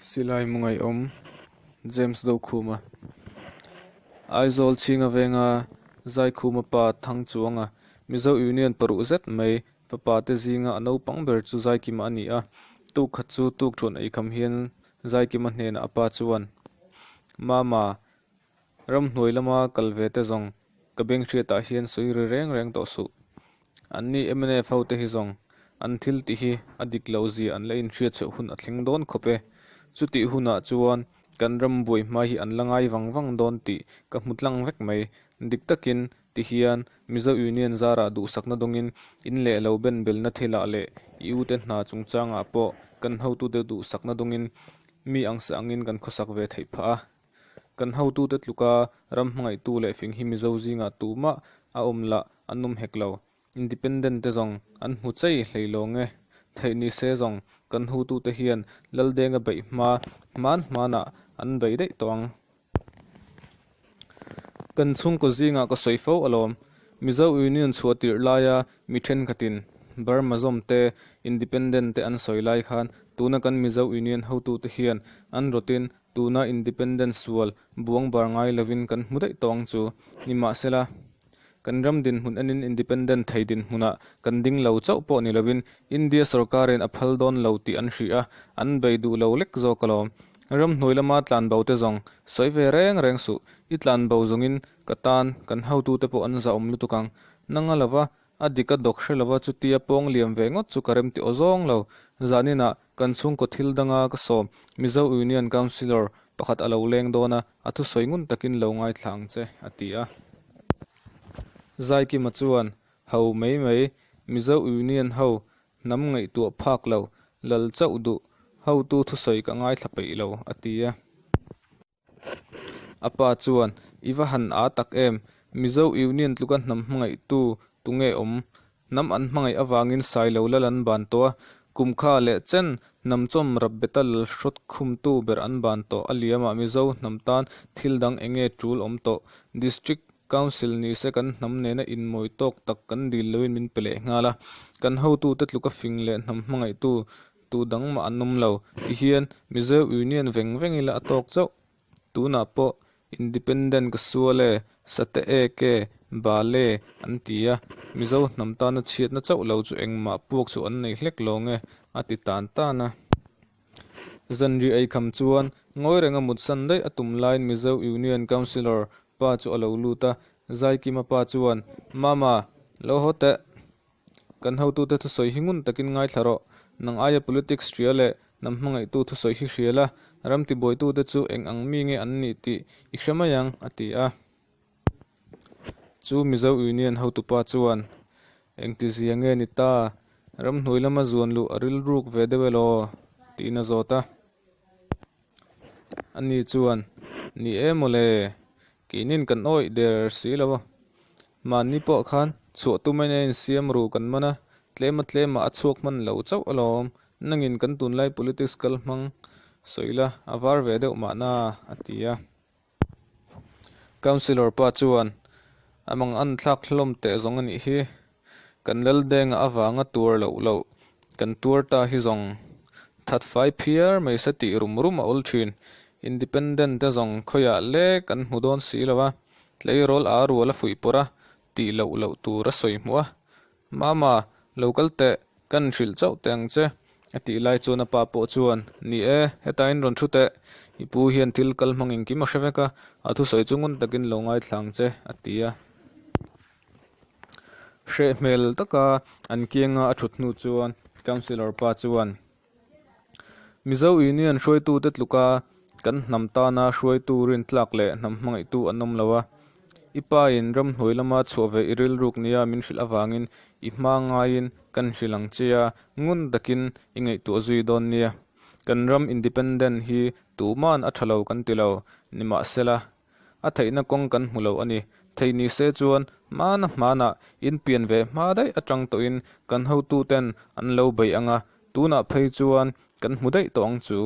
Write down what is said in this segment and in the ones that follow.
Silai Mungaihawm, James Dokhuma, Aizawl chhinga venga Zaikhuma pa Thangchuanga, Mizo Union paruh zet mai fapa te zinga a naupang ber chu Zaikima a ni a, tuk khat chu tukthuan eikham hian Zaikima hnenah a pa chuan, Mama, Ramhnuai lama kal ve te zawng ka beng hriatah hian sawi ri reng reng tawh suh. Anni mnf ho te hi zawng an thil tih hi a dik lo zia an la inhriat chhoh hun a thleng dawn khawp e. Chutih hunah chuan kan ram buai hma hi an la ngai vang vang dawn tih ka hmu tlang vek mai. Dik takin ti hian Mizo Union zarah duhsakna dawngin in leh lo ben belna thilah leh i ute hna chungchangah pawh kan hotute duhsakna dawngin mi angsa angin kan khawsak ve theih phah a. Kan hotute tluka ram hmangaihtu leh fing hi Mizo zingah tumah a awm lah an awm hek lo. Independent te zawng an hmu chei hlei lawng e. Theih ni se zawng kan hotute hian Laldenga beih hma hman hmanah an bei daih tawh ang. Kan chhungkaw zingah ka sawi fo alawm. Mizo Union chhuah tirh laia mi thenkhatin Burma zawm te, Independent te an sawi lai khan tuna kan Mizo Union hotute hian an rawtin Tuna Independence sual buang bar ngai lovin kan hmu daih tawh ang chu. Nimahsela, kan ram dinhmun enin Independent thei dinhmunah kan ding lo chauh pawh ni lovin India sorkarin a phal dawn lo tih an hrih a, an bei duh lo lek zawk alawm. Ram hnuai lama tlanbo te zawng sawi ve reng reng suh, i tlanbo zawngin ka tan kan hotute pawh an zahawm lutuk ang. Nanga lova a dik a dawk hre lova chutia pawng liam ve ngawt chu ka remti aw zawng lo. Zaninah Kan chhungkaw thil danga ka sawm, Mizo Union Councillor pakhat a lo leng dawn a, a thusawi ngun takin lo ngaithla ang che, a ti a. Zaikima chuan, Ho mai mai, Mizo Union ho hnam ngaihtuah phak lo, lal chauh duh, hotu thusawi ka ngaithla peih lo, a ti a. A pa chuan, I va han â tak em? Mizo Union tluka hnam hmangaihtu tunge awm? Hnam an hmangaih avangin Sailo lal an ban tawh a, kum kha leh chen hnam chawm rap beta lal hrawt khumtu ber an ban tawh a liamah Mizo hnam tan thil dang enge tul awm tawh? District Council nise kan hnam nena inmawi tawk tak kan dil loin min pe leh nghal a, kan hotute tluka fing leh hnam hmangaihtu Tu dang mah an awm lo. Ti hian Mizo Union veng veng ila a tawk chauh. Tunah pawh Independent ka sual e, Sate ek e, Bal e an ti a. Mizo hnam tana chhiatna chauh lo chu engmah puak chu an nei hlek lawng e, a ti tan tan a. Zanri eikham chuan ngawi renga mutsan daih a tum laiin Mizo Union Councillor pa chu a lo lut a. Zaikima pa chuan, Mama, lo haw teh. Kan hotute thusawi hi ngun takin ngaithla rawh. Nang aia politics hria leh hnam hmangaihtu thusawi hi hria la, ram tibuaitute chu eng ang mi nge an nih tih i hre mai ang, a ti a. Chu Mizo Union hotupa chuan, Engtizia nge ni ta? Ramhnuai lama zuan luh a rilruk ve deuh elaw? tiin a zawt a. Ani chuan, Ni e mawle, keinin kan awih der si lo a. Mahni pawh khan chhuah tumin a insiam ru kan man a, tlema tlemah a chhuak hman lo chauh alawm. Nangin kan tunlai politics kal hmang sawi la, a var ve deuh mahna, a ti a. Councillor pa chuan, A mang an thlak hlawm teh zawng a nih hi. Kan Laldenga avanga tuar loh loh kan tuar ta hi zawng that fai phiar mai se tih rum rum a awl thin. Independent te zawng khawiah lek an hmu dawn si lo a, tleirawl aa rual a fuih pawrh a, tih loh loh tur a sawi hmuh a. Mama, lo kal teh, kan hrilh chauh teh ang che, a tih lai chuan a pa pawh chuan, Ni e, hetain rawn thu teh, i pu hian thil kal hmang engkim a hre vek a, a thusawi chu ngun takin lo ngaithla ang che, a ti a. Hreh hmel taka an kianga a thut hnu chuan Councillor pa chuan, Mizo Union hruaitute tluka kan hnam tana hruaitu rintlak leh hnam hmangaihtu an awm lo a. I pain ramhnuai lama chhuah ve i rilruk nia min hrilh avangin i hma ngaiin kan hrilh ang che a, ngun takin i ngaihtuah zui dawn nia. Kan ram independent hi tuman a tha lo kan ti lo, nimahsela A theihna kawng kan hmu lo a ni. Thei ni se chuan hmana hmanah in pian ve hma daih atang tawhin kan hotuten an lo bei ang a, tunah phei chuan kan hmu daih tawh ang chu.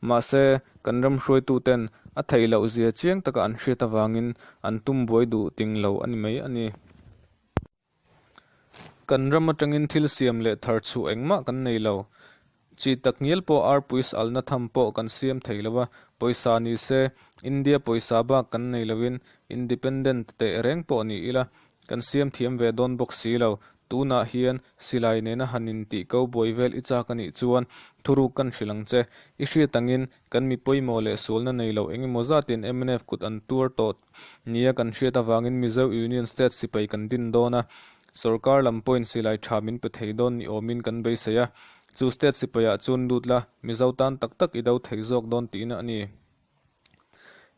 Mahse, kan ram hruaituten a theih loh zia chiang taka an hriat avangin an tum buai duh ting lo a ni mai a ni. Kan ram atangin thil siam leh thar chhuah engmah kan nei lo. Chi tak ngial pawh arpui salna tham pawh kan siam thei lo a, pawisa ni se India pawisa bak kan nei loin independent teh reng pawh ni ila kan siam thiam ve dawn bawk si lo. Tunah hian silai nena han intih ko buai vel i chak a nih chuan thuruk kan hrilh ang che. I hriat angin kan mi pawimawh leh sualna nei lo engemaw zatin mnf kut an tuar tawh nia kan hriat avangin Mizo Union State sipai kan din dawn a, Sorkar lam pawhin silai tha min pe thei dawn ni awmin kan beisei a, chu state sipaiah chuan lut la, Mizo tan tak tak i do thei zawk dawn tihna a ni.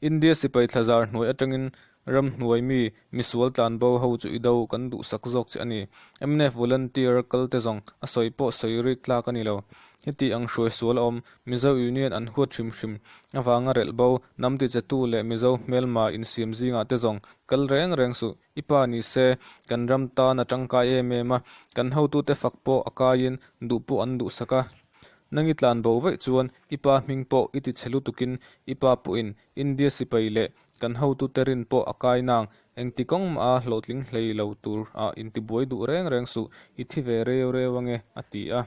India sipai thlazar hnuai atangin ramhnuai mi misual tlanbo ho chu i do kan duhsak zawk che a ni. Mnf volunteer kal te zawng a sawi pawh sawi rik tlak a ni lo. Heti ang hruai sual a awm, Mizo Union an huat hrim hrim avanga relh bo, hnam tichetu leh Mizo hmelma insiam zingah te zawng kal reng reng suh. I pa ni se, kan ram tan a tangkai em em a, kan hotute fak pawh a kaiin duh pawh an duhsak a. Nang i tlan bo vaih chuan i pa hming pawh i ti chhe lutukin i pa pawhin India sipai leh kan hotute rin pawh a kai nang, engti kawng mah a hlawhtling hlei lo tur ah intibuai duh reng reng suh, i thi ve reu reu ange, a ti a.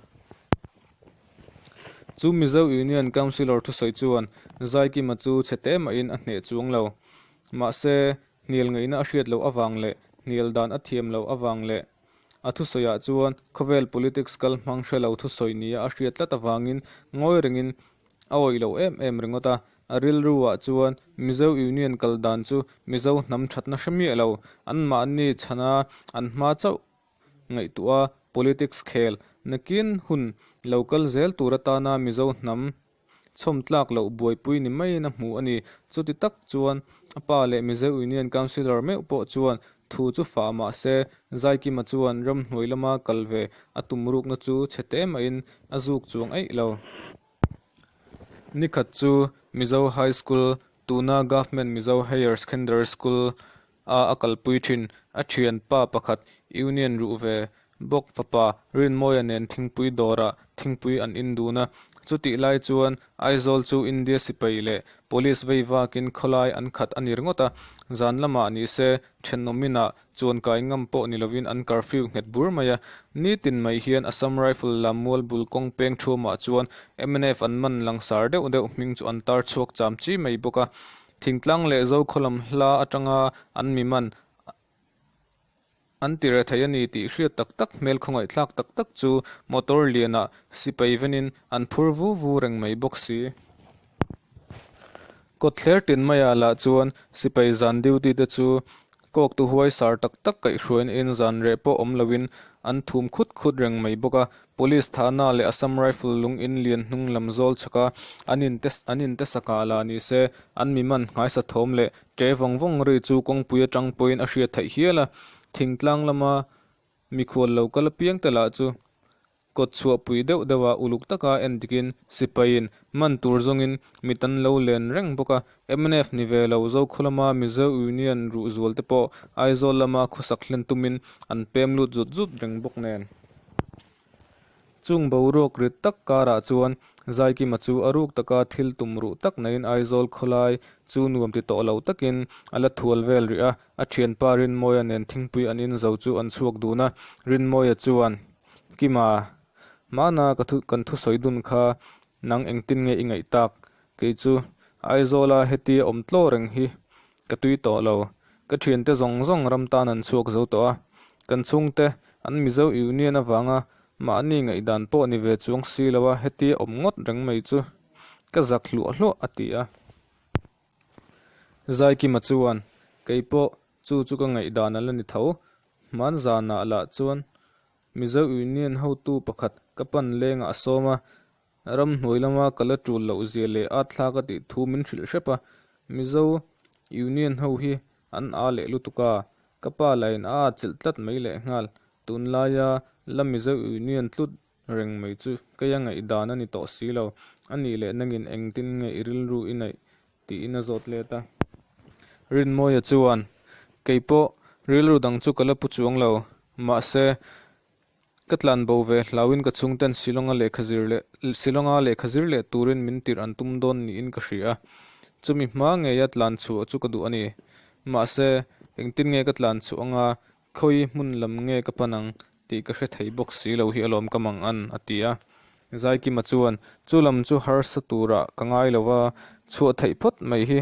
Chu Mizo Union Councillor thusawi chuan Zaikima chu chhe te mahin a hneh chuang lo. Mahse, hnial ngaihna a hriat loh avang leh hnial dan a thiam loh avang leh a thusawiah chuan khawvel politics kal hmang hre lo thusawi nia a hriat tlat avangin ngawi rengin a awih lo em em ringawt a. A rilruah chuan Mizo Union kal dan chu Mizo hnam thatna hre miah lo, anmahni chhana an hma chauh ngaihtuah a politics khel nakin hun lo kal zel tur atana Mizo hnam Chhawm tlak loh buaipui ni maiin a hmu a ni. Chuti tak chuan a pa leh Mizo Union Councillor meuh pawh chuan thu chu fah mah se, Zaikima chuan ramhnuai lama kal ve a tum rukna chu chhe te maiin a zuk chuang eih lo. Nikhat chu Mizo High School, tuna Government Mizo Higher Secondary School, a a kalpui thin. A thianpa pakhat Union ruh ve bawk fapa Rinmawia nen thingpui dawrah thingpui an in dun a. Chutih lai chuan Aizawl chu India sipai leh Police vei vakin khawlai an khat a ni ringawt a. Zan lamah ni se thenawm inah chuan kai ngam pawh ni lovin an curfew nghet bur mai a. Nitin mai hian Assam Rifle lam mual bul kawng peng thuamah chuan mnf an man langsar deuh deuh hming chu an tar chhuak cham chi mai bawk a. Thingtlang leh Zokhaw lam hla atanga an mi man an ti re thei a ni tih hriat tak tak hmel khawngaihthlak tak tak chu motor lianah sipai venin an phur vu vu reng mai bawk si. Kawtthler tin maiah lah chuan sipai zan duty te chu Kawktu huai sar tak tak kaihhruain in zan reh pawh awm loin an thum khut khut reng mai bawk a. Police thahna leh Assam Rifle lung in lian hnung lam zawl chhak a, an in te an in te sakah lah ni se, an mi man nghaisa thawm leh ṭe vawng vawng ri chu kawngpui atang pawhin a hriat theih hial a. Thingtlang lama mikhual lo kal apiang te lah chu Kawt chhuahpui deuh deuha uluk taka en dikin sipaiin man tur zawngin mit an lo len reng bawk a. Mnf ni ve lo Zokhaw lama Mizo Union ruh zual te pawh Aizawl lama khawsak hlen tumin an pem lut zut zut reng bawk nen. Chung boruak rit tak karah chuan Zaikima chu a ruk taka thil tum ruh tak naiin Aizawl khawlai chu nuam ti tawh lo takin a la thual vel rih a. A thianpa Rinmawia nen thingpui an inzo chu an chhuak dun a, Rinmawia chuan, Kima, hmana ka thu kan thusawi dun kha nang engtin nge i ngaih tak? Kei chu Aizawla hetia awm tlaw reng hi ka tui tawh lo. Ka thiante zawng zawng ram tan an chhuak zo tawh a, kan chhungte an Mizo Union avanga mahni ngaihdan pawh ni ve chuang si lo a hetia awm ngawt reng mai chu ka zak hluah hluah a ti a. Zaikima chuan, Kei pawh chu chu ka ngaihdan a la ni tho. Hman zanah lah chuan Mizo Union hotu pakhat ka pan lengah a sawm a, ramhnuai lama ka la tul loh zia leh at thlak a tih thu min hrilh hrep a. Mizo Union ho hi an a leh lutuk a, ka pa lahin a atchilh tlat mai lehnghal. Tunlaia la Mizo Union tlut Reng mai chu keia ngaihdan a ni tawh si lo. A nih leh nangin engtin nge i rilru i neih? tiin a zawt let a. Rinmawia chuan, Kei pawh rilru dang chu ka la pu chuang lo. Mahse, ka tlan bo ve hlauin ka chhungten Shillonga lehkha zir leh Shillonga lehkha zir leh turin min tirh an tum dawn niin ka hria a. Chumi hma ngeia tlan chhuah chu ka duh a ni. Mahse, engtin nge ka tlan chhuah anga Khawi hmun lam nge ka pan ang tih ka hre thei bawk si lo hi alawm ka mang an, a ti a. Zaikima chuan, Chu lam chu harsa turah ka ngai lo va, chhuah theih phawt mai hi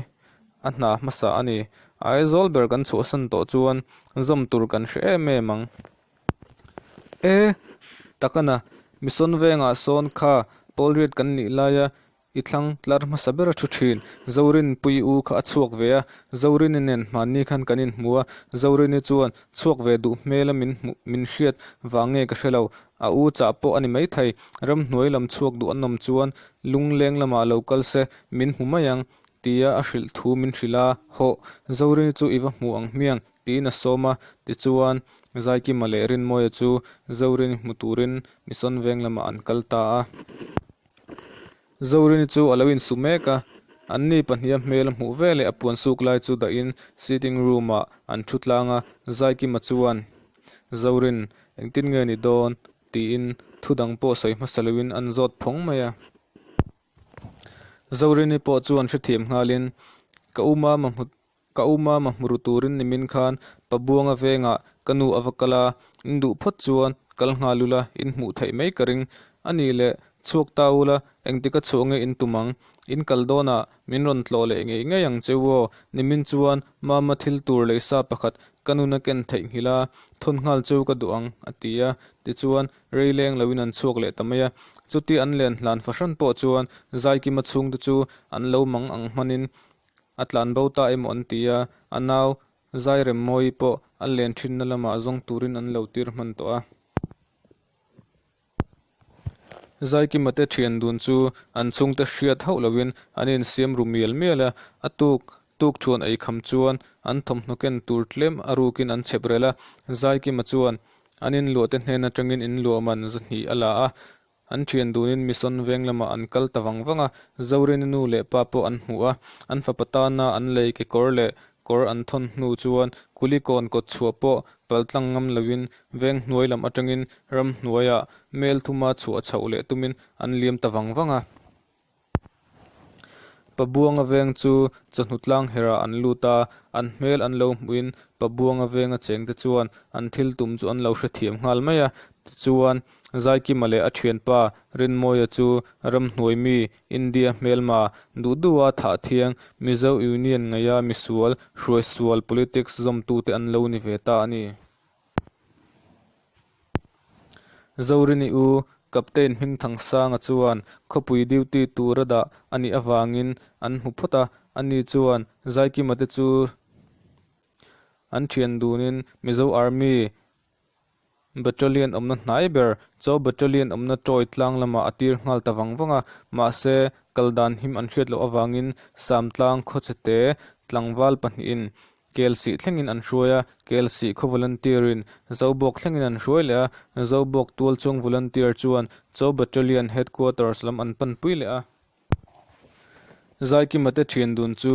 a hna hmasa a ni. Aizawl ber kan chhuahsan tawh chuan zawm tur kan hre em em ang. E! Takana, Mission vengah sawn kha Pawlriat kan nih laia I thlang tlar hmasa ber a thu thin. Zorinpui u kha a chhuak ve a, Zorini nen hmanni khan kan inhmu a, Zorini chuan chhuak ve duh hmela min hmuh min hriat vang nge ka hre lo. A u chah pawh a ni maithei. Ramhnuai lam chhuak duh an awm chuan lungleng lamah lo kal se min hmu mai ang tia a hrilh thu min hrilh a, Hawh, Zorini chu i va hmu ang hmiang tiin a sawm a, tichuan Zaikima leh Rinmawia chu Zorini hmu turin Mission veng lamah an kal ta a. Zorini chu a lo insu mek a, anni pahniha hmel a hmuh veleh a puan suk lai chu dahin sitting room ah an thu tlang a, Zaikima chuan, Zorin, engtin nge ni dawn? tiin thu dang pawh sawi hmasa loin an zawt phawng mai a. Zorini pawh chuan hrethiam nghalin, Ka u mama hmu Ka u mama hmu ru turin nimin khan Pabuanga vengah ka nu a va kal a, in duh phawt chuan kal nghal ula in hmuh theih mai ka ring. A nih leh, chhuak ta ula, engtika chhuah nge in tum ang? In kal dawnah min rawn tlawh leh ngei ngei ang che u aw. Nimin chuan mama thil tur leisa pakhat ka nuna ken theih nghilh a, thawn nghal cheu ka duh ang, a ti a. Tichuan, rei leng loin an chhuak leh ta mai a. Chuti an len hlan fahran pawh chuan Zaikima chhungte chu an lo mang ang hmanin A tlan bo ta emaw an ti a, a nau Zairemmawi pawh a len thinna lamah zawng turin an lo tir hman tawh a. Zaikima te thian dun chu an chhungte hriat hauh loin an insiam ru mial mial a, a tuk tuk thuan ei kham chuan an thawmhnaw ken tur tlem a rukin an chhep rel a. Zaikima chuan an inluahte hnen atangin inluah man zahnih a la a, An thian dunin Mission veng lamah an kal ta vang vang a, Zorini nu leh pa pawh an hmuh a, an fapa tana an lei kekawr leh kawr an thawn hnu chuan Kulikawn kawt chhuah pawh paltlang ngam loin veng hnuai lam atangin ramhnuaiah mel thuma chhuah chhoh leh tumin an liam ta vang vang a. Pabuanga veng chu chawhnu tlang herah an lut a, an hmel an lo hmuhin Pabuanga venga chengte chuan an thil tum chu an lo hrethiam nghal mai a. Tichuan, Zaikima leh a thianpa Rinmawia chu ramhnuai mi, India hmelma, duh duha thah thiang, Mizo Union ngaia misual, hruaisual politics zawmtute an lo ni ve ta a ni. Zorini u Captain Hmingthangsanga chuan khawpui duty tura dah a nih avangin an hmu phawt a, ani chuan Zaikima te chu an thian dunin Mizo Army Battalion awmna hnai ber Chaw Battalion awmna Tawi tlang lamah a tir nghal ta vang vang a, mahse kal dan him an hriat loh avangin Samtlang khawchhete tlangval pahnihin Kelsih thlengin an hruai a, Kelsih khaw volunteer-in Zobawk thlengin an hruai leh a, Zobawk tual chung volunteer chuan Chaw Battalion Headquarters lam an panpui leh a. Zaikima te thian dun chu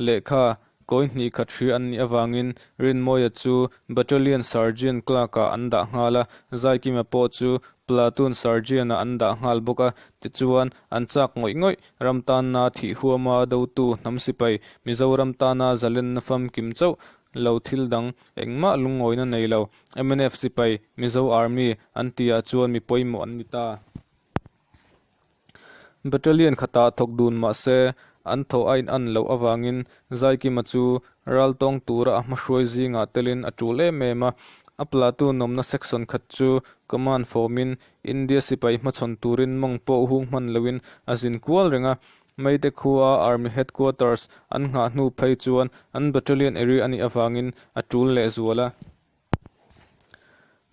lehkha kawi hnih khat hria an nih avangin Rinmawia chu Battalion Sergeant Clerk-ah an dah nghal a, Zaikima pawh chu Platoon Sergeant-ah an dah nghal bawk a, tichuan an chak ngawih ngawih Ram tanna thih huama dotu hnam sipai Mizoram tana zalenna famkim chauh lo thil dang engmah lungawina nei lo mnf sipai Mizo Army an tihah chuan mi pawimawh an ni ta. Battalion khatah thawk dun mah se an thaw a inan loh avangin Zaikima chu ral tawng tura a hmahruai zingah telin a tul em em a. A platoon awmna section khat chu command form-in India sipai hmachhawn turin mawng pawh hung hman loin a zin kual reng a, Meite khua Army Headquarters an nghah hnu phei chuan an battalion area a nih avangin a tul leh zual a.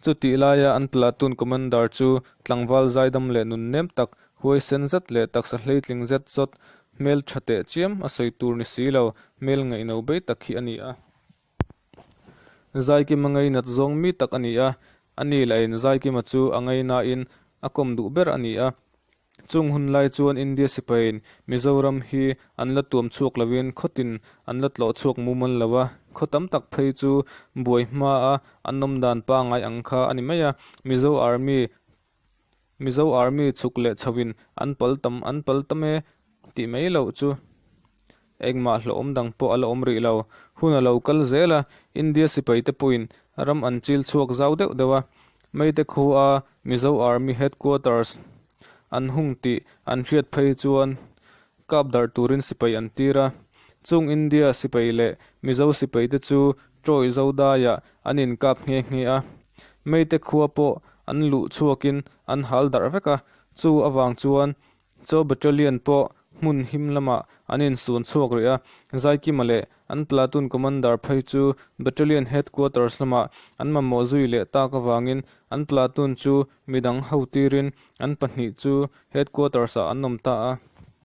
Chutih laia an platoon commander chu tlangval zaidam leh nun nem tak, huaisen zet leh taksa hleitling zet zawt, hmel tha teh chiam a sawi tur ni si lo, hmel ngaihno bei tak hi a ni a. Zaikima ngainat zawng mi tak a ni a, ani lahin Zaikima chu a ngainain a kawm duh ber a ni a. Chung hun lai chuan India sipaiin Mizoram hi an la tuam chhuak loin khawtin an la tlawh chhuak mumal lo a, khaw tam tak phei chu buai hmaa an awm dan pangngai ang kha a ni mai a, Mizo Army Mizo Army chhuk leh chhoin an pal tam an pal tam e tih mai loh chu engmah hlauhawm dang pawh a la awm rih lo. Hun a lo kal zel a, India sipaite pawhin ram an chil chhuak zau deuh deuh a, Meite khua Mizo Army Headquarters. an hung tih an hriat phei chuan kap darh turin sipai an tir a. Chung India sipai leh Mizo sipai te chu Troy Zodaiah an inkap nghe nghe a. Meite khua pawh an luh chhuakin an hal darh vek a, chu avang chuan Chaw Battalion pawh hmun him lamah an insun chhuak rih a, Zaikima leh an platoon commander phei chu Battalion Headquarters lamah an mamawh zui leh tak avangin an platoon chu midang ho tirin an pahnih chu Headquarters-ah an awm ta a.